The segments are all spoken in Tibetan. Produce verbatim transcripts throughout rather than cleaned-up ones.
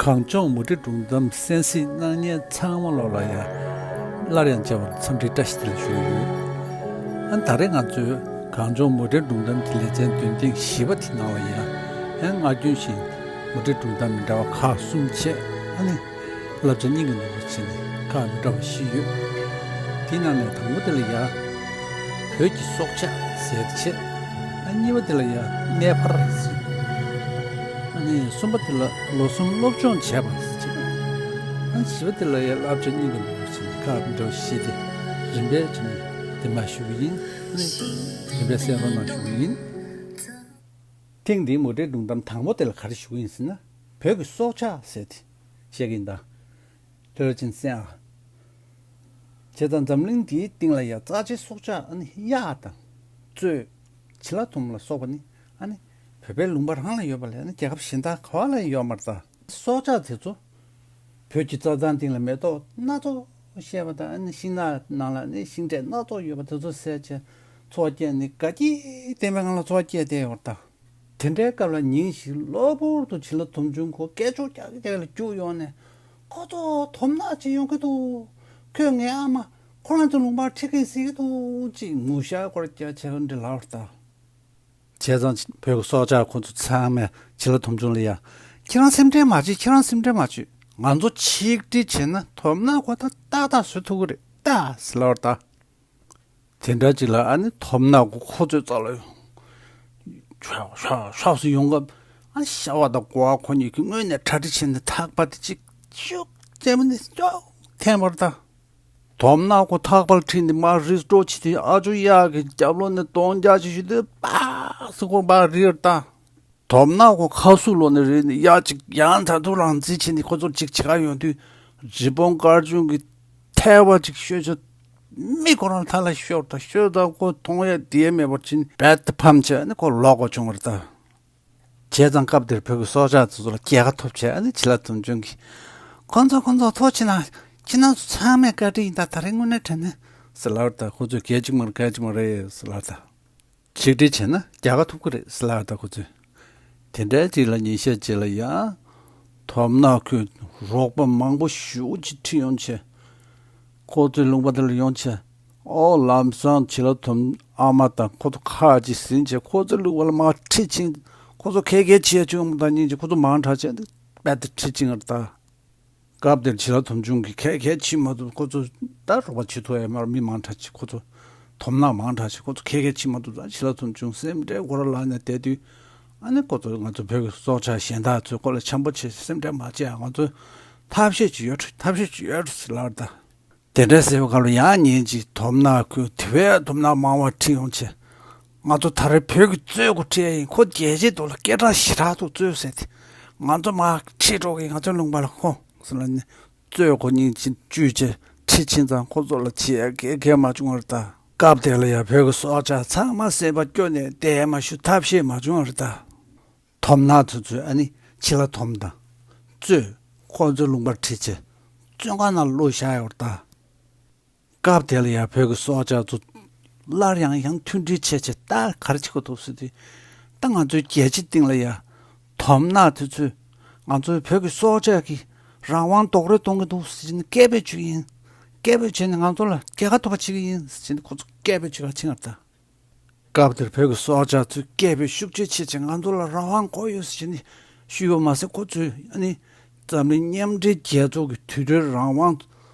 གངས་ལྗོངས་མུ་འབྲེལ་སྒྲུང་གཏམ་གསན་གཟིགས་གནང་མཁན་ཚང་མ་ལོག་ལ་ཡ། སླར་ཡང་མཇལ་བར་འཚམས་འདྲི་བཀྲ་ཤིས་བདེ་ལེགས་ཞུ་གི་ཡོད། ཨ་ད་རེས་ང་ཚོས་གངས་ལྗོངས་མུ་འབྲེལ་སྒྲུང་གཏམ་གྱི་ལེ་ཚན་འདོན་ཐེངས་བཞི་པ་དེ་ནང་ལ་ཡ། ཨ་སྔར་རྒྱུན་བཞིན་མུ་འབྲེལ་སྒྲུང་གཏམ་མི་འདྲ་བ་ཁག་གསུམ་བྱས། ཨ་ནི་བསླབ་བྱ་སྙིང་གི་ནོར་བུ་བྱས་ནས་ཁག་མི་འདྲ་བ་བཞི་ཡོད། དེའི་ནང་ནས་དང་པོ་དེ་ལ་ཡ། བོད་ཀྱི་སྲོག་ཆགས་ཟེར་བྱས། ཨ་གཉིས་པ་དེ་ལ་ཡ་གནས་བར་ཟེར། ཨ་ནི་གསུམ་པ་དེ་ལ་ལོ་གསུམ་སློབ་སྦྱོང་བྱས་པ་ཟེར་བྱས། ཨ་བཞི་པ་དེ་ལ་ཡ་བསླབ་བྱ་སྙིང་གི་ནོར་བུ་ཟེར་ནས་ཁག་མི་འདྲ་བ་བཞི་དེ་རིམ་པས་བྱས་ནས་འདེམས་པ་ཞུ་གི་ཡིན། ཨ་ནི་རིམ་པས་གསན་རོགས་གནང་ཞུ་གི་ཡིན། ཐེངས་འདིའི་མུ་འབྲེལ་སྒྲུང་གཏམ་དང་པོ་དེ་ལ་ག་རེ་ཞུ་གི་ཡིན་ཟེར་ན། བོད་ཀྱི་སྲོག་ཆགས་ཟེར་དེ་བཤད་ཀྱི་ཡིན་ད། ལྷོད་ལྷོད་ཅིག་གསན་ཨ། བྱས་ཙང་འཛམ་གླིང་འདིའི་སྟེང་ལ་ཡ་རྩ་ཆེའི་སྲོག་ཆགས་ཨ་ནི་གཡག་དང་། གཙོད། བྱི་ལ་དུམ་ལ་སོགས་པ་ནི་ཨ་ནི་བོད་པའི་ལུང་པ་རང་ལ་ཡོད་པ་ལས་ཨ་ནི་རྒྱལ་ཁབ་གཞན་དག་ག་བ་ལ་ཡོད་མ་རེད་ད། སྲོག་ཆགས་དེ་ཚོ་བོད་ཀྱི་རྩྭ་ཐང་སྟེང་ལ་མེ་ཏོག་སྣ་ཚོགས་བཞད་པ་དང་ཨ་ནི་ཤིང་ནགས་ནང་ལ་ནི་ཤིང་འབྲས་སྣ་ཚོགས་ཡོད་པ་དེ་ཚོ་བཟས་བྱས་འཚོ་བ་སྐྱེལ་ནས་དགའ་སྐྱིད་ལྡན་པའི་ངང་ལ་འཚོ་བ་སྐྱེལ་བསྡད་ཡོད་རེད་ད། དེ་འདྲའི་སྐབས་ལ་ཉིན་ཞིག་གློ་བུར་དུ་བྱི་ལ་དུམ་ཆུང་ཁོ་སྐད་ཅོར་རྒྱག་རྒྱག་ལ་རྒྱུགས་ཡོང་ནས། ཁོ་ཚོ་དོམ་ནག་ཅིག་ཡོང་གི་འདུག་ཁོས་ངའི་ཨ་མ་ཁོ་རང་ཚོའི་ལུང་པར་ཁྲིད་གི་ཟེར་གི་འདུག་ཅེས་ངུ་ཤག་སྐོར་རྒྱག་བྱས་འདྲི་ལབ་པ་རེད་ད། བྱས་ཙང་བོད་ཀྱི་སྲོག་ཆགས་ཁོ་ཚོ་ཚང་མས་བྱི་ལ་དུམ་ཆུང་ལ་ཡ། ཁྱེད་རང་སེམས་ཁྲལ་མ་བྱེད། ཁྱེད་རང་སེམས་ཁྲལ་མ་བྱེད། ང་ཚོ་ཆིག་སྒྲིལ་བྱས་ན་དོམ་ནག་ཁོ་ད་ཏག་ཏག་བཟོ་ཐུབ་ཀྱི་རེད་ད་ཟེར་ལབ་པ་རེད་ད། དེ་འདྲ་ཅིག་ལ་ཨ་ནི་དོམ་ནག་ཁོ་ཁོ་ཚོའི་རྩ་ལ་ཡོང་། ཤག་ཤག་ཤག་སུ་ཡོང་སྐབས་ཨ་ཤ་བ་དང་ཀོ་བ་ཁོ་གཉིས་ཀྱིས་སྔོན་ནས་གྲ་སྒྲིག་བྱས་ནས་ཐག་པ་དེ་གཅིག་ཤུགས་རྩེ་མོ་ནས་ཅོག་འཐེན་པར་ད། དོམ་ནག་ཁོ་ཐག་པར་ཁྲིད་ནས་མར་རིས་འགྲོ་བྱེད་དུས་ཨ་ཅོ་གཡག་གི་རྒྱབ་ལོགས་ནས་གདོང་རྒྱག་ཅིག་ཞུས་དུས་པག་སུ་ཁོ་པར་རིར་ད། དོམ་ནག་ཁོ་ཁ་སུ་ལོ་ནས་རེད་ནས་གཡག་ཅིག་ཡང་དྲག་ཏུ་རང་རྩིས་བྱས་ནས་ཁོ་ཚོར་ཅིག་བྱེད་ག་ཡོང་དུས་རི་བོང་དཀར་ཆུང་གི་ཐལ་བ་ཅིག་ཤོད་ཆ། མི་ཁོ་རང་ཐ་ལ་ཤོར་དང་ཤོད་དང་ཁོ་མཐོང་ཡ་དེ་མེད་པར་ཕྱིན་རྦད་དེ་ཕམ་བྱས་ནས་ཁོ་ལོག་དགོས་བྱུང་བ་རེད་ད། བྱས་ཙང་སྐབས་དེར་བོད་ཀྱི་སྲོག་ཆགས་ཚོ་ལ་རྒྱལ་ཁ་ཐོབ་བྱས་ཨ་ནི་བྱི་ལ་དུམ་ཆུང་གིས། ཁོ་ཚོ་ཁོ་ཚོ་ཐུགས་རྗེ་གནང་། ཁྱེད་རང་ཚོ་ཚང་མས་བཀའ་དྲིན་ཡིན་ད། ད་རེས་དངོས་གནས་དྲན་ནས་ཟེར་ལབ་རེད་ད། ཁོ་ཚོས་གལ་ཅིག་མ་རེད་གལ་ཅིག་མ་རེད་ཟེར་ལབ་རེད་ད། ཆིག་སྒྲིལ་བྱས་ན་རྒྱལ་ཁ་ཐོབ་ཀྱི་རེད་ཟེར་ལབ་ད་ཁོ་ཚོས། དེ་འདྲའི་ཅིག་ལ་ཉིན་ཤས་རྗེས་ལ་ཡང་། དོམ་ནག་ཁོས་རོགས་པ་མང་པོ་ཞེ་པོ་ཅིག་ཁྲིད་ཡོང་བྱས། ཁོ་ཚོའི་ལུང་པ་དེ་ལ་ཡོང་བྱས། ཨོ་ལམ་སང་བྱི་ལ་དོམ་ཨ་མ་དང་ཁོ་ཚོ་ཁ་ཅིག་ཟིན་བྱས་ཁོ་ཚོའི་ལུང་པ་ལ་མར་ཁྲིད་ཕྱིན། ཁོ་ཚོ་ཁལ་ཁལ་བྱས་བྱུང་བ་དང་ཉིན་གཅིག་ཁོ་ཚོ་མང་དྲགས་བྱས་ཏེ་རྦད་དེ་ཁྲིད་ཕྱིན་པ་རེད་ད། སྐབས་དེར་བྱི་ལ་དོམ་ཆུང་གིས་ཁལ་ཁལ་ཕྱིན་མ་ཐུབ། ཁོ་ཚོ་ད་རོགས་པ་བྱེད་ཐུབ་ཡ་མ་རེད། མི་མང་དྲགས་ཅིག་ཁོ་ཚོ་དོམ་ནག་མང་དྲགས་ཅིག་ཁོ་ཚོ་ཁལ་ཁལ་ཕྱིན་མ་ཐུབ་ཙང་བྱི་ལ་དོམ་ཆུང་སེམས་ཁྲལ་སྒོ་ར་ལངས་ནས་བསྡད་དུས། ཨ་ནི་ཁོ་ཚོ་ང་ཚོ་བོད་ཀྱི་སྲོག་ཆགས་གཞན་དག་ཚོའི་སྐོར་ལ་འཆམ་པོ་བྱེད། སེམས་ཁྲལ་མ་བྱེད་ཨ། ང་ཚོ་ཐབས་ཤེས་ཅིག་ཡོད་ཐབས་ཤེས་ཅིག་ཡོད་ཟེར་ལབ་ད། དེ་འདྲ་ཟེར་བའི་སྐབས་ལ་ཡང་ཉིན་གཅིག་དོམ་ནག་ཁོས་དེ་བས་དོམ་ནག་མང་བ་ཁྲིད་ཡོང་བྱས། ང་ཚོ་ད་རེས་བོད་ཀྱི་གཙོད་ཁོ་ཁྲིད་ཡ་ཡིན། ཁོ་རྒྱལ་ཆེ་འདུག་ལ་སྐད་གྲགས་ཞེ་དྲག་འདུག་གཙོད་ཟེར་ཏེ། ང་ཚོ་མར་ཁྲིད་འགྲོ་གི་ང་ཚོའི་ལུང་པ་ལ་ཁོ་ཟེར་ལབ་ནས་གཙོད་ཁོ་གཉིས་ཕྱིན་བཅུས་བྱས་ཁྲིད་ཕྱིན་ཙང་ཁོ་ཚོ་ལ་བྱེད་ཡ་ག་ག་མ་བྱུང་བ་རེད་ད། སྐབས་དེ་ལ་ཡང་བོད་ཀྱི་སྲོག་ཆགས་ཚང་མ་སེམས་པ་སྐྱོ་ནས་བསྡད་མ་ཞུ་ཐབས་ཤེས་མ་བྱུང་བ་རེད་ད། དོམ་ནག་ཚོ་ཚོས་ཨ་ནི་བྱི་ལ་དོམ་དང་གཙོད་ཁོ་ཚོའི་ལུང་པར་ཁྲིད་བྱས་བཙོན་ཁང་ནང་བླུགས་བཞག་ཡོད་རེད་ད། སྐབས་དེ་ལ་ཡང་བོད་ཀྱི་སྲོག་ཆགས་ཚོ་སླར་ཡང་ཡང་མཐུན་སྒྲིལ་བྱས་བྱས་ད་ག་རེ་བྱེད་དགོས་འདུག་ཟེར་དུས། ད་ང་ཚོའི་རྒྱལ་སྤྱིའི་སྟེང་ལ་ཡང་དོམ་ནག་དེ་ཚོས་ང་ཚོའི་བོད་ཀྱི་སྲོག་ཆགས་ཀྱི་རང་དབང་རྡོག་རོལ་གཏོང་གི་འདུག་ཟེར་ནས་སྐད་འབོད་བྱེད་ཀྱི་ཡིན། སྐད་འབོད་བྱས་ནས་ང་ཚོ་ལ་རྒྱལ་ཁ་ཐོབ་པ་བྱེད་ཀྱི་ཡིན་ཟེར་ནས་ཁོ་ཚོ་སྐད་འབོད་བྱེད་ག་ཕྱིན་པ་རེད་ད། སྐབས་དེར་བོད་ཀྱི་སྲོག་ཆགས་ཚོས་སྐད་འབོད་ཤུགས་ཆེ་བྱས་བྱས་ང་ཚོ་ལ་རང་དབང་དགོས་ཡོད་ཟེར་ནས་ཞུས་ཡོད་མ་ཟད། ཁོ་ཚོས་ཨ་ནི་འཛམ་གླིང་མཉམ་འབྲེལ་རྒྱལ་ཚོགས་ཀྱི་དུད་འགྲོའི་རང་དབང་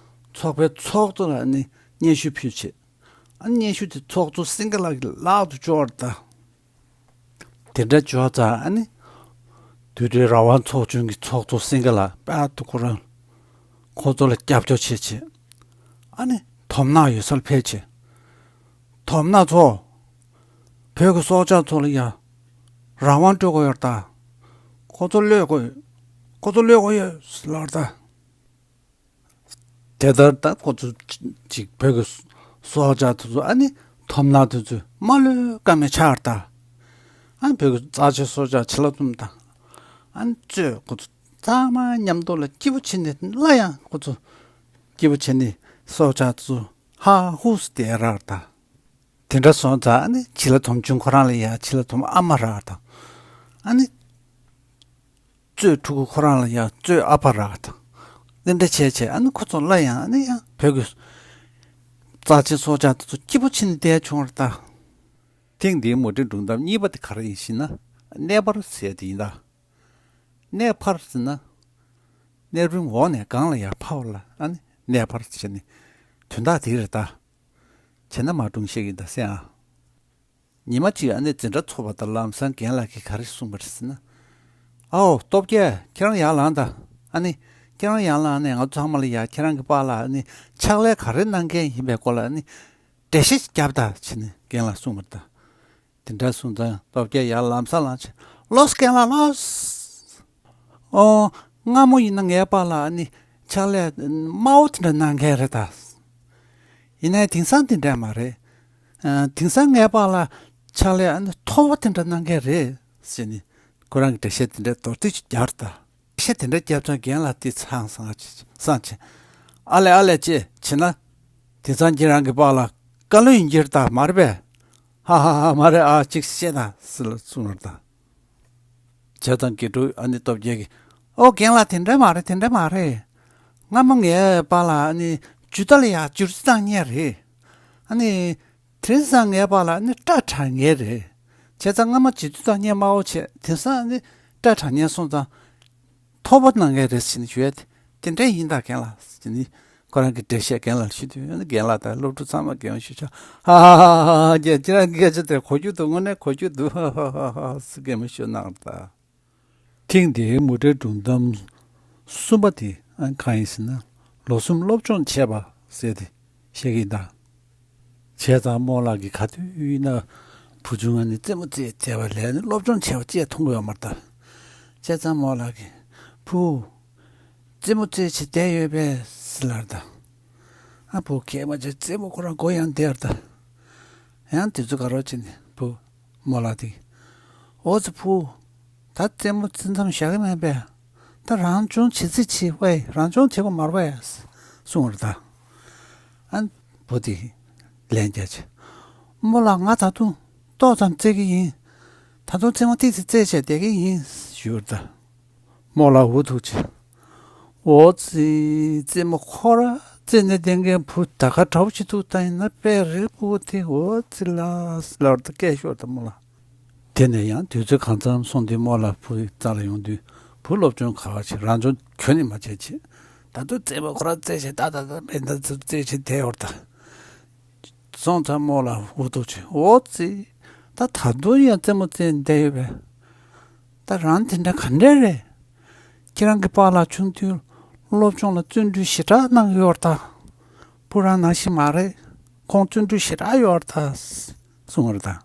ཚོགས་པའི་ཚོགས་གཙོ་ལ་ཨ་ནི་སྙན་ཞུ་ཕུལ་བྱས། ཨ་ནི་སྙན་ཞུ་དེ་ཚོགས་གཙོ་སེང་གེ་ལགས་ཀྱི་ལག་ཏུ་འབྱོར་བ་རེད་ད། དེ་འདྲ་འབྱོར་ཙང་ཨ་ནི་དུད་འགྲོའི་རང་དབང་ཚོགས་ཆུང་གི་ཚོགས་གཙོ་སེང་གེ་ལགས་དཔལ་དུ་ཁོ་རང་ཁོ་ཚོ་ལ་སྐྱབས་བཅོལ་བྱས་བྱས། ཨ་ནི་དོམ་ནག་ཡོད་སར་ཕེབས་བྱས། དོམ་ནག་ཚོ། བོད་ཀྱི་སྲོག་ཆགས་ཚོ་ལ་ཡང་རང་དབང་སྤྲོད་དགོས་ཡོད་ད། ཁོ་ཚོ་གློད་དགོས་ཡོད། ཁོ་ཚོ་གློད་དགོས་ཡོད་ལབ་ད། དེ་ལྟར་ད་ཁོ་ཚོ་ཅིག་བོད་ཀྱི་སྲོག་ཆགས་དེ་ཚོ་ཨ་ནི་དོམ་ནག་དེ་ཚོས་མ་གློད་ཀ་མེད་ཆགས་ད། ཨ་ནི་བོད་ཀྱི་རྩ་ཆེའི་སྲོག་ཆགས་བྱི་ལ་དུམ་དང་། ཨ་ནི་གཙོད་ཁོ་ཚོ་ཚང་མ་མཉམ་དུ་ལ་སྐྱིད་པོ་བྱེད་ནས་སླར་ཡང་ཁོ་ཚོ་སྐྱིད་པོ་བྱེད་ནས་སྲོག་ཆགས་དེ་ཚོ་ཧ་ཧུ་སུ་དེ་རག་ད། དེ་འདྲ་སོང་ཙང་ཨ་ནི་བྱི་ལ་དུམ་ཆུང་ཁོ་རང་ལ་ཡང་བྱི་ལ་དུམ་ཨ་མ་རག་དང་། ཨ་ནི་ གཙོད་ཕྲུ་གུ་ཁོ་རང་ལ་ཡང་གཙོད་ཨ་ཕ་རག་དང་། འདི་འདྲ་བྱས་བྱས་ཨ་ནི་ཁོ་ཚོ་སླར་ཡང་ཨ་ནི་ཡང་བོད་ཀྱི་རྩ་ཆེན་སྲོག་ཆགས་དེ་ཚོ་སྐྱིད་པོ་བྱས་ནས་བསྡད་བྱུང་བ་རེད་ད། ཐེངས་འདིའི་མུ་འབྲེལ་སྒྲུང་གཏམ་གཉིས་པ་དེ་ག་རེ་ཡིན་ཞེ་ན། གནས་འཕར་ཟེར་དེ་ཡིན་ད། གནས་འཕར་ཟེར་ན། གནས་རིམ་འོག་ནས་སྒང་ལ་ཡར་འཕར་བ་ལ་ཨ་ནི་གནས་འཕར་ཟེར་ནི། དོན་དག་དེ་རེད་ད། བྱས་ན་མ་སྒྲུང་བཤད་ཀྱི་ཡིན་ད་གསན་ཨ། ཉི་མ་གཅིག་ཨ་ནི་འཛིན་གྲྭ་ཚོགས་པ་དང་ལམ་སང་རྒན་ལགས་ཀྱིས་ག་རེ་གསུངས་པ་རེད་ཟེར་ན། ཨའོ་སྟོབས་རྒྱལ་ཁྱེད་རང་ཡར་ལངས་དང་། ཨ་ནི་ཁྱེད་རང་ཡར་ལངས་ནས་ང་ཚོ་ཚང་མ་ལ་ཡ་ཁྱེད་རང་གི་པཱ་ལགས་ཨ་ནི་ཕྱག་ལས་ག་རེ་གནང་མཁན་ཡིན་པའི་སྐོར་ལ་ཨ་ནི་འགྲེལ་བཤད་རྒྱབ་དང་བྱས་ནས་རྒན་ལགས་གསུངས་པ་རེད་ད། དེ་འདྲ་གསུངས་ཙང་སྟོབས་རྒྱལ་ཡར་ལམ་སང་ལངས་བྱས་ལོས་རྒན་ལགས་ལོས། ཨོ། སྔ་མོ་ཡིན་ན་ངའི་པཱ་ལགས་ཨ་ནི་ཕྱག་ལས་དམའ་བོ་དེ་འདྲ་གནང་མཁན་རེད་ད། ཡིན་ནའི་དེང་སང་དེ་འདྲ་མ་རེད། ཨ། དེང་སང་ངའི་པཱ་ལགས་ཕྱག་ལས་ཨ་ནི་མཐོ་བོ་དེ་འདྲ་གནང་མཁན་རེད་ཟེར་ནས་ཁོ་རང་གི་འགྲེལ་བཤད་དེ་འདྲ་མདོར་བསྡུས་ཅིག་རྒྱབ་ད། འགྲེལ་བཤད་དེ་འདྲ་རྒྱབ་ཙང་རྒན་ལགས་དེ་ཚང་སང་སང་བྱས། ཨ་ལས་ཨ་ལས་ཅེས་བྱས་ན། དེང་སང་ཁྱེད་རང་གི་པཱ་ལགས་བཀའ་བློན་ཡིན་གྱི་རེད་ད་མ་རེད་པས། ཧ་ཧ་ཧ་མ་རེད་ཨ་ཅིག་བཤད་ན་ཟེར་ལ་གསུངས་པ་རེད་ད། བྱས་ཙང་དགེ་ཕྲུག་ཨ་ནི་སྟོབས་རྒྱལ་གྱིས། ཨོ་རྒན་ལགས་དེ་འདྲ་མ་རེད་དེ་འདྲ་མ་རེད། སྔ་མོ་ངའི་པཱ་ལགས་ཨ་ནི་ཇུ་ཏ་ལ་ཡ་ཇུ་རྩི་བཏང་མཁན་རེད། ཨ་ནི་དེང་སང་ངའི་པཱ་ལགས་ཨ་ནི་སྐྲ་དྲ་མཁན་རེད། བྱས་ཙང་སྔ་མ་ཇུ་རྩི་བཏང་མཁན་དམའ་བོ་བྱས་དེང་སང་ཨ་ནི་སྐྲ་དྲ་མཁན་སོང་ཙང་མཐོ་པོ་གནང་མཁན་རེད་ཟེར་ནས་ཞུ་ཡ་དེ་དེ་འདྲ་ཡིན་ད་རྒན་ལགས་ཟེར་ནས། ཁོ་རང་གི་འགྲེལ་བཤད་རྒན་ལགས་ལ་ཞུས་དུས་རྒན་ལགས་དང་སློབ་ཕྲུག་ཚང་མ་གད་མོ་ཤོར་ཤག་ཧ་ཧ་ཧ་ཧ་ཧ། ཁྱེད་རང་གི་སྐད་ཆ་དེ་གོ་རྒྱུ་འདུག་དངོས་གནས་གོ་རྒྱུ་འདུག་ཧ་ཧ་ཧ་ཧ་ཟེར་གད་མོ་ཤོར་གནང་རེད་ད། ཐེངས་འདིའི་མུ་འབྲེལ་སྒྲུང་གཏམ་གསུམ་པ་དེ་གང་ཡིན་ཟེར་ན། ལོ་གསུམ་སློབ་སྦྱོང་བྱས་པ་ཟེར་ཏེ་བཤད་ཀྱི་ཡིན་ད། བྱས་ཙང་རྨོ་ལགས་ཀྱིས་ག་དུས་ཡིན་ན་བུ་ཆུང་ཨ་ནི་རྩེད་མོ་རྩེས་བྱས་པ་ལས་ནི་སློབ་སྦྱོང་བྱས་པ་ཅིག་མཐོང་གི་ཡོད་མ་རེད་ད། བྱས་ཙང་རྨོ་ལགས་ཀྱིས་བུ། རྩེད་མོ་རྩེས་བྱས་བསྡད་ཡོད་པས་ཟེར་ལབ་རེད་ད། ཨ་བུ་གད་མོ་བྱས་རྩེད་མོ་ཁོ་རང་མགོ་ཡང་བདེ་བ་རེད་ད། ཡང་དུས་ཚོད་ག་རོ་ཅིག་ནས་བུ། རྨོ་ལགས་དེ། འོ་ཙི་བུ། ད་རྩེད་མོ་རྩེ་མཚམས་བཞག་གི་མེད་པས། ད་རང་སྦྱོང་བྱེད་རྩིས་བྱེད་པས་རང་སྦྱོང་བྱེད་དགོས་མ་རེད་པས། གསུངས་པ་རེད་ད། ཨ། བུ་དེས་ལན་བརྒྱབ་བྱས། རྨོ་ལགས་ང་ད་དུང་ཏོག་ཙམ་རྩེ་གི་ཡིན། ད་དུང་རྩེད་མོ་ཏིག་ཙི་རྩེས་བྱས་བསྡད་ཀྱི་ཡིན་ཞུས་པ་རེད་ད། རྨོ་ལགས་འུ་ཐུག་བྱས། འོ་ཙི། རྩེད་མོ་ཁོ་ར་རྩེས་ནས་བསྡད་མཁན་བུ་ད་ག་འདྲ་བོ་ཞིག་འདུག་ད་ཡིན་ན་དཔེ་རེད་བུ་དེ་འོ་ཙི་ལ་ཟེར་ལབ་རེད་ད་སྐད་ཤོར་ད་རྨོ་ལགས། དེ་ནས་ཡང་དུས་ཚོད་གང་འཚམ་སོང་དུས་རྨོ་ལགས་བུ་རྩ་ལ་ཡོང་དུས་བུ་སློབ་སྦྱོང་ག་བ་བྱེད་རང་སྦྱོང་ཁྱོན་ནས་མ་བྱེད་ཅེས། ད་དུང་རྩེད་མོ་ཁོ་ར་རྩེས་བྱས་ད་ད་ད་མེད་ད་ཚུར་རྩེས་བྱས་བསྡད་ཡོད་རེད་ད། སོང་ཙང་རྨོ་ལགས་འུ་ཐུག་བྱས་འོ་ཙི། ད་ད་དུང་ཡང་རྩེད་མོ་རྩེས་བསྡད་ཡོད་པས། ད་རང་དེ་འདྲ་ག་འདྲ་རེད། ཁྱེད་རང་གི་པཱ་ལགས་ཆུང་དུས་སློབ་སྦྱོང་ལ་བརྩོན་འགྲུས་ཞེ་དྲག་གནང་གི་ཡོད་རེད་ད། བུ་རང་ནང་བཞིན་མ་རེད། ཁོང་བརྩོན་འགྲུས་ཞེ་དྲག་ཡོད་རེད་ད། གསུངས་པ་རེད་ད།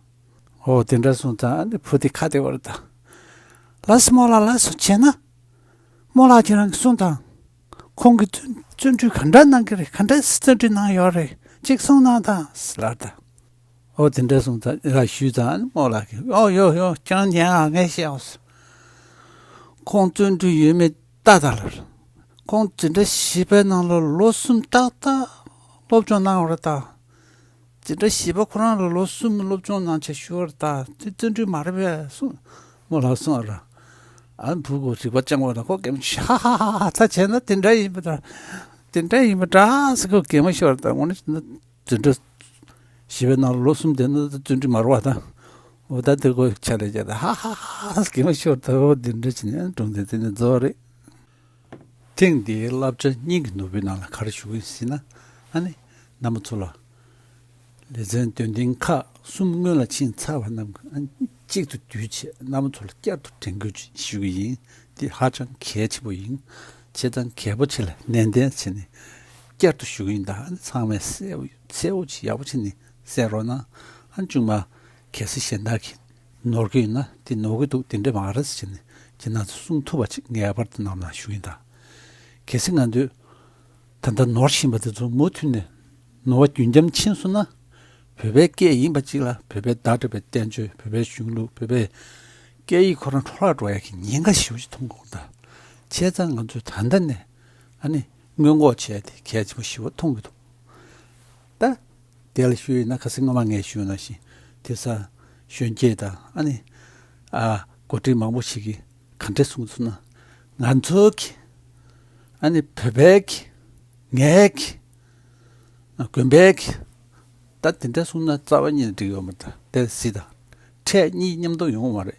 འོ་དེ་འདྲ་གསུངས་ཙང་ཨ་ནི་བུ་དེ་ཁ་བདེ་བ་རེད་ད། ལགས་སོ་རྨོ་ལགས་ལགས་སོ་བྱས་ན། རྨོ་ལགས་ཁྱེད་རང་གིས་གསུངས་དང་། ཁོང་གིས་བརྩོན་བརྩོན་འགྲུས་ག་འདྲ་གནང་གི་རེད་ག་འདྲ་བརྩོན་འགྲུས་གནང་ཡོད་རེད་ཅིག་གསུངས་གནང་དང་ཟེར་ལབ་ད། ཨོ་དེ་འདྲ་གསུངས་ཙང་ལ་ཞུས་ཙང་རྨོ་ལགས་ཀྱིས་ཨོ་ཡོ་ཡོ་ཁྱེད་རང་ཉན་ཨ་ངས་བཤད་ཨོ་ཟེར། ཁོང་བརྩོན་འགྲུས་ཡོད་མེད་ལྟ་ད་ལབ། ཁོང་འཛིན་གྲྭ་བཞི་པའི་ནང་ལ་ལོ་གསུམ་ཏག་ཏག་སློབ་སྦྱོང་གནང་བ་རེད་ད། འཛིན་གྲྭ་བཞི་པ་ཁོ་རང་ལ་ལོ་གསུམ་སློབ་སྦྱོང་གནང་བྱས་བཞུགས་པ་རེད་ད། དེ་བརྩོན་འགྲུས་མ་རེད་པས་གསུངས། རྨོ་ལགས་གསུངས་པ་རེད། ཨ་བུ་གུ་རིག་པ་སྤྱང་པོ་དང་ཁོ་གད་མོ་ཤ་ཧ་ཧ་ཧ་ད་བྱས་ན་དེ་འདྲ་ཡིན་པ་འདྲ། དེ་འདྲ་ཡིན་པ་འདྲ་ཟེར་ཁོ་གད་མོ་ཤོར་ད་དངོས་གནས་བྱས་ན་འཛིན་གྲྭ་བཞི་པའི་ནང་ལ་ལོ་གསུམ་བསྡད་ན་བརྩོན་འགྲུས་མ་རེད་པ་ད། འོ་ད་དེ་ཁོ་ཆ་ལས་བྱས་ད་ཧ་ཧ་ཧ་གད་མོ་ཤོར་ད་འོ་དེ་འདྲ་བྱས་ནས་སྒྲུང་དེ་དེ་ནས་རྫོགས་རེད། ཐེངས་འདིའི་བསླབ་བྱ་སྙིང་གི་ནོར་བུའི་ནང་ལ་ག་རེ་ཞུ་གི་ཡིན་ཟེར་ན། ཨ་ནི་རྣམ་པ་ཚོ་ལ། ལེ་ཚན་འདོན་ཐེངས་ཁག་གསུམ་སྔོན་ལ་ཕྱིན་ཚར་བ་རྣམས་ཀྱི་ཨ་ནི་གཅིག་ཏུ་བསྡུས་བྱས་རྣམ་པ་ཚོ་ལ་བསྐྱར་དུ་དྲན་སྐུལ་ཞུ་གི་ཡིན། འདི་ཧ་ཅང་གལ་ཆེན་པོ་ཡིན། བྱས་ཙང་གལ་པོ་ཆེ་ལ་ནན་ཏན་བྱས་ནས་བསྐྱར་དུ་ཞུ་གི་ཡིན་ད། ཨ་ནི་ཚང་མས་གསལ་པོ་གསལ་པོ་ཅིག་ཡག་པོ་བྱས་ནས་གསན་རོགས་གནང་། ཨ་ནི་ཅུང་མ་གལ་སྲིད་གཞན་དག་གིས་ནོར་གྱི་ཡོད་ན་དེ་ནོར་གྱི་འདུག་དེ་འདྲ་མ་རེད་ཟེར་ནས་ཁྱེད་རང་ཚོ་གསུང་ཐུབ་པ་ཅིག་ངེས་པར་དུ་གནང་རོགས་གནང་ཞུ་གི་ཡིན་ད། གལ་སྲིད་ང་ཚོས་ད་ལྟ་ནོར་བཞིན་པ་དེ་ཚོ་མུ་མཐུད་ནས་ནོར་བ་རྒྱུན་འབྱམས་ཕྱིན་སོང་ན། བོད་པའི་སྐད་ཡིན་པ་ཅིག་ལ་བོད་པའི་བརྡ་སྤྲོད་པའི་བསྟན་བཅོས་བོད་པའི་གཞུང་ལུགས་བོད་པའི་སྐད་ཡིག་ཁོ་རང་འཕྲོ་བརླག་འགྲོ་ཡ་གི་ཉེན་ཁ་ཞེ་པོ་ཅིག་མཐོང་གི་ཡོད་ད། བྱས་ཙང་ང་ཚོས་ད་ལྟ་ནས་ཨ་ནི་སྔོན་འགོག་བྱས་ཏེ་གལ་ཆེན་པོ་ཞེ་པོ་མཐོང་གི་འདུག་ད། དེ་ལ་ཞུས་ཡོད་ན་ཁ་སང་སྔོན་མ་ངས་ཞུས་ནང་བཞིན་དེ་ས་གཞོན་སྐྱེས་དང་ཨ་ནི་ཨ་འགོ་ཁྲིད་མང་པོ་ཞིག་གིས་ག་འདྲ་གསུངས་སོང་ན། ང་ཚོའི་གི། ཨ་ནི་བོད་པའི་གི། ངའི་གི། དགོན་པའི་གི། ད་དེ་འདྲ་གསུངས་ན་རྩ་བ་ཉིད་ནས་འགྲིག་ཡོད་མ་རེད། དེ་སྲིད་དང་། ཕྲད་གཉིས་མཉམ་དུ་ཡོང་གི་མ་རེད།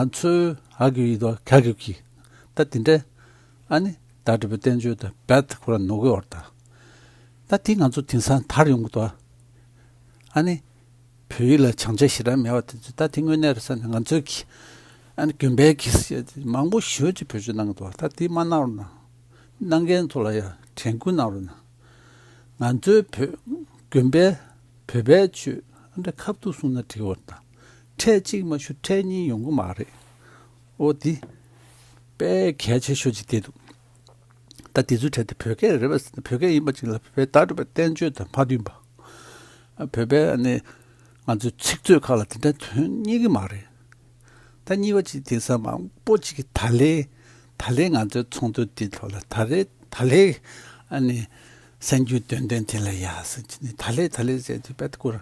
ང་ཚོའི་ཨ་གི་ཡི་དོ་ག་གི་གི། ད་དེ་འདྲ། ཨ་ནི་བརྡ་སྤྲོད་པའི་བསྟན་བཅོས་དང་རྦད་ཁོ་ར་ནོར་གི་ཡོད་རེད་ད། ད་དེ་ང་ཚོ་དེང་སང་དར་ཡོང་གི་འདུག་ཨ་ནི། བོད་ཡིག་ལ་སྦྱང་བྱ་ཞེ་དྲག་མེད་པ་དེ་ཚོ་ད་དེ་དངོས་གནས་རེད་ཟེར་ན། ང་ཚོའི་གི། ཨ་ནི་དགོན་པའི་གི་ཟེར་ཏེ་མང་པོ་ཞེ་པོ་ཅིག་བེད་སྤྱོད་གནང་གི་འདུག་ད་དེ་མ་གནང་རོགས་གནང་། གནང་མཁན་ཚོ་ལ་ཡང་དྲན་སྐུལ་གནང་རོགས་གནང་། ང་ཚོའི་བོད་དགོན་པའི་བོད་པའི་ཆོས་ཨ་འདྲ་ཁ་ཐུག་གསུངས་ན་འགྲིག་པ་དང་། ཕྲད་གཅིག་མ་ཞུ་ཕྲད་གཉིས་ཡོང་གི་མ་རེད། ཨོ་དེ་དཔེ་གལ་ཆེ་ཤོས་ཅིག་བསྡད་འདུག་ད་དེ་ཚོའི་གྲས་དེ་བོད་སྐད་རེད་པས། བོད་སྐད་ཡིན་པ་ཅིག་ལ་བོད་པའི་བརྡ་སྤྲོད་པའི་བསྟན་བཅོས་དང་མ་མཐུན་པ། བོད་པའི་ཨ་ནི་ང་ཚོའི་ཚིག་མཛོད་ཁག་ལ་དེ་འདྲ་ཐོན་རྙེད་ཀྱི་མ་རེད། ད་གཉིས་པ་ཅིག་དེང་སང་མང་པོ་ཅིག་གིས་ད་ལན། ད་ལན་ང་ཚོའི་ཚོགས་འདུ་འདི་ཐོག་ལ་ད་རེས་ད་ལན་ཨ་ནི་གསར་འགྱུར་འདོན་ཐེངས་དེ་ལ་ཡ་ཟེར་གྱི་ནི། ད་ལན་ད་ལན་ཟེར་དུས་དཔེ་སྐོར་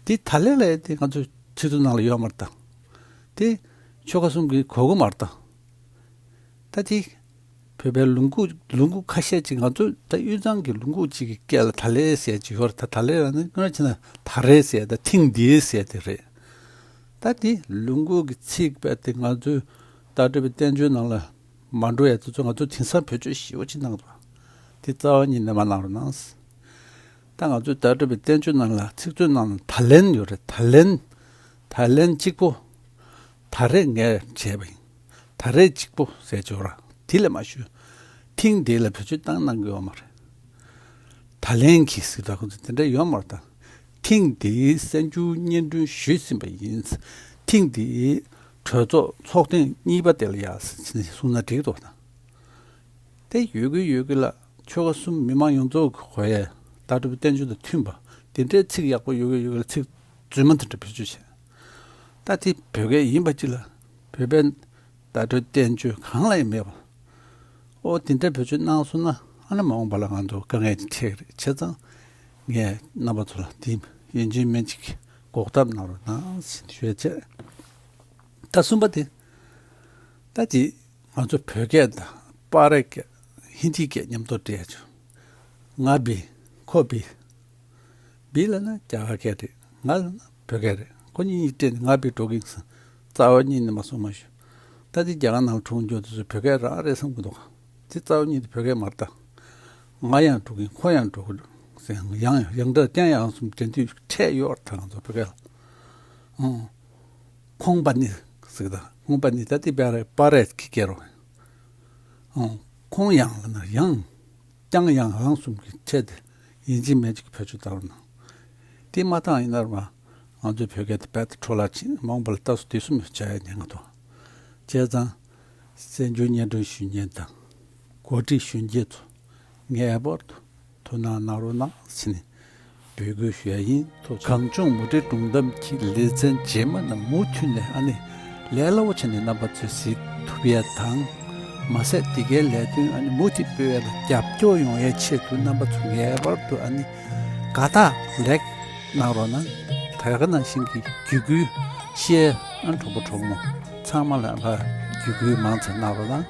འདི་ད་ལན་ལ་ཡ་དེ་ང་ཚོའི་ཚིག་མཛོད་ནང་ལ་ཡོད་མ་རེད་ད། དེ་ཆོལ་ཁ་གསུམ་གྱིས་གོ་གི་མ་རེད་ད། ད་དེ། བོད་པའི་ལུང་ཁུག་ལུང་ཁུག་ཁ་ཤས་ཅིག་ང་ཚོ་ད་དབུས་གཙང་གི་ལུང་ཁུག་ཅིག་གི་སྐད་ལ་ད་ལན་ཟེར་ཅིག་ཡོད་རེད། ད་ད་ལན་ལ་ནི་སྔོན་ཕྱིན་ན་ད་རེས་ཟེར། ད་ཐེངས་འདིའི་ཟེར་དེ་རེད། ད་དེ་ལུང་ཁུག་གི་ཚིག་དཔེ་དེ་ང་ཚོའི་བརྡ་སྤྲོད་པའི་བསྟན་བཅོས་ནང་ལ་མ་འགྲོ་ཡ་དེ་ཚོ་ང་ཚོ་དེང་སང་བེད་སྤྱོད་ཞེ་པོ་ཅིག་གནང་འདུག་དེ་རྩ་བ་ཉིད་ནས་མ་གནང་རོགས་གནང་། ད་ང་ཚོའི་བརྡ་སྤྲོད་པའི་བསྟན་བཅོས་ནང་ལ་ཚིག་མཛོད་ནང་ལ་ད་ལན་ཡོད་རེད། ད་ལན། ད་ལན་གཅིག་པོ། ད་རེས་ངས་བྱས་པ་ཡིན། ད་རེས་གཅིག་པོ་ཟེར་ཅིག་ཡོད་ར། དེ་ལས་མ་ཞུ། ཐེངས་འདི་ལ་བེད་སྤྱོད་བཏང་གནང་གི་ཡོད་མ་རེད། ད་ལན་གྱིས་ཟེར་ད་ཁོང་ཚོ་དེ་འདྲ་ཡོད་མ་རེད་ད། ཐེངས་འདིའི་གསར་འགྱུར་སྙན་སྒྲོན་ཞུས་ཟིན་པ་ཡིན། ཐེངས་འདིའི་གྲོས་ཚོགས་ཚོགས་ཐེངས་གཉིས་པ་དེ་ལ་ཡ་ཟེར་གསུངས་ན་འགྲིག་འདུག་ད། དེ་ཡོད་གི་ཡོད་གི་ལ། ཆོལ་ཁ་གསུམ་མི་མང་ཡོངས་རྫོགས་ཀྱི་གོ་ཡས་བརྡ་སྤྲོད་པའི་བསྟན་བཅོས་དང་མཐུན་པ། དེ་འདྲའི་ཚིག་ཡག་པོ་ཡོད་གི་ཡོད་གི་ལ། ཚིག་རྫུན་མ་དེ་འདྲ་བེད་སྤྱོད་བྱས། ད་དེ་བོད་སྐད་ཡིན་པ་ཅིག་ལ། བོད་པའི་བརྡ་སྤྲོད་བསྟན་བཅོས་གང་ལ་ཡང་མེད་པ། ཨོ་དེ་འདྲ་བེད་སྤྱོད་གནང་སོང་ན་ཨ་ནི་མ་འོངས་པ་ལ་ང་ཚོ་དཀའ་ངལ་ཅིག་འཕྲད་ཀྱི་རེད། བྱས་ཙང་ངས་རྣམ་པ་ཚོ་ལ་དེ་ཡིན་གཅིག་མིན་གཅིག་འགོག་ཐབས་གནང་རོགས་གནང་ཞེས་ཞུ་ཡས་བྱས། ད་གསུམ་པ་དེ། ད་དེ་ང་ཚོ་བོད་སྐད་དང་པར་སྐད། ཧིན་དི་སྐད་མཉམ་དུ་འབྲེལ་ཡ་བྱུང་། ང་བི། ཁོ་བི། བི་ལབ་ན་རྒྱ་གར་སྐད་རེད། ང་ལབ་ན་བོད་སྐད་རེད། ཁོ་གཉིས་གཉིས་སྤྲད་ནས་ང་བི་འགྲོ་གི་ཡིན་ཟེར། རྩ་བ་ཉིད་ནས་མ་གསུངས་མ་ཞུ། ད་དེ་རྒྱ་གར་ནང་ལ་འཁྲུངས་རྒྱུ་དེ་ཚོ་བོད་སྐད་རང་རེད་བསམ་གི་འདུག་དེ་རྩ་བ་ཉིད་དེ་བོད་སྐད་མ་རེད་ད། ང་ཡང་འགྲོ་གི་ཡིན། ཁོ་ཡང་འགྲོ་གི་འདུག་ཟེར། ཡང་ཡང་སྒྲ་ཀྱང་ཡང་གསུམ་འདྲེན་དུས་འཕྲད་ཡོད་རེད་ད་ང་ཚོ་བོད་སྐད་ལ། ཨང་། ཁོང་པ་ནི་ཟེར་གི་ད། ཁོང་པ་ནི་ད་དེ་པ་རེ་པ་རེ་གི་སྐད་རོ། ཨང་། ཁོང་ཡང་ལབ་ན་ཡང་། ཀྱང་ཡང་ལང་གསུམ་གྱི་ཕྲད་དེ་ཡིན་གཅིག་མིན་གཅིག་བེད་སྤྱོད་བཏང་རོགས་གནང་། དེ་མ་བཏང་ཡིན་ན་ར་མ་ང་ཚོའི་བོད་སྐད་དེ་རྦད་དེ་འཕྲོ་བརླག་ཕྱིན། མ་འོངས་པ་ལ་ལྟ་སོ་དེ་གསུམ་ཡང་བྱ་ཡ་ཉན་གི་འདུག་བྱས་ཙང་གསར་འགྱུར་སྙན་སྒྲོན་ཞུ་མཁན་དང་གོ་སྒྲིག་ཞུ་མཁན་ཚོ་ངེས་པར་དུ་ཐུགས་སྣང་གནང་རོགས་གནང་ཟེར་ནས་འབོད་སྐུལ་ཞུ་ཡ་ཡིན། ཐུགས་རྗེ་ཆེ། གངས་ལྗོངས་མུ་འབྲེལ་སྒྲུང་གཏམ་གྱི་ལེ་ཚན་རྗེས་མ་རྣམས་མུ་མཐུད་ནས་ཨ་ནི་ལས་སླ་བོ་བྱས་ནས་རྣམ་པ་ཚོས་གཟིགས་ཐུབ་ཡ་དང་། མ་ཟད་འདི་གའི་ལས་དོན་ཨ་ནི་མུ་མཐུད་སྤེལ་བ་ལ་རྒྱབ་སྐྱོར་ཡོང་ཡའི་ཆེད་དུ་རྣམ་པ་ཚོ་ངེས་པར་དུ་ཨ་ནི་དགའ་རྟགས་ལེགས་གནང་རོགས་གནང་། ད་ག་ནང་བཞིན་གྱི་བརྒྱུད་སྐུལ་ཤེར་ཨ་གྲོགས་པོ་གྲོགས་མོ་ཚང་མ་ལ་ཨ་བརྒྱུད་སྐུལ་མང་ཙམ་གནང་རོགས་གནང་།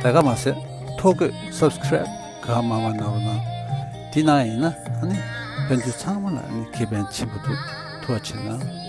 དེ་ག་མ་ཟད་ཐོ་འགོད་སབ་སི་ཀ་རེབ་གང་མང་མང་གནང་རོགས་གནང་། དེ་གནང་ཡིན་ན་ཨ་ནི་ཕན་ཚུན་ཚང་མ་ལ་ཨ་ནི་ཁེ་ཕན་ཆེན་པོ་འདུག་ཐུགས་རྗེ་ཆེ་གནང་།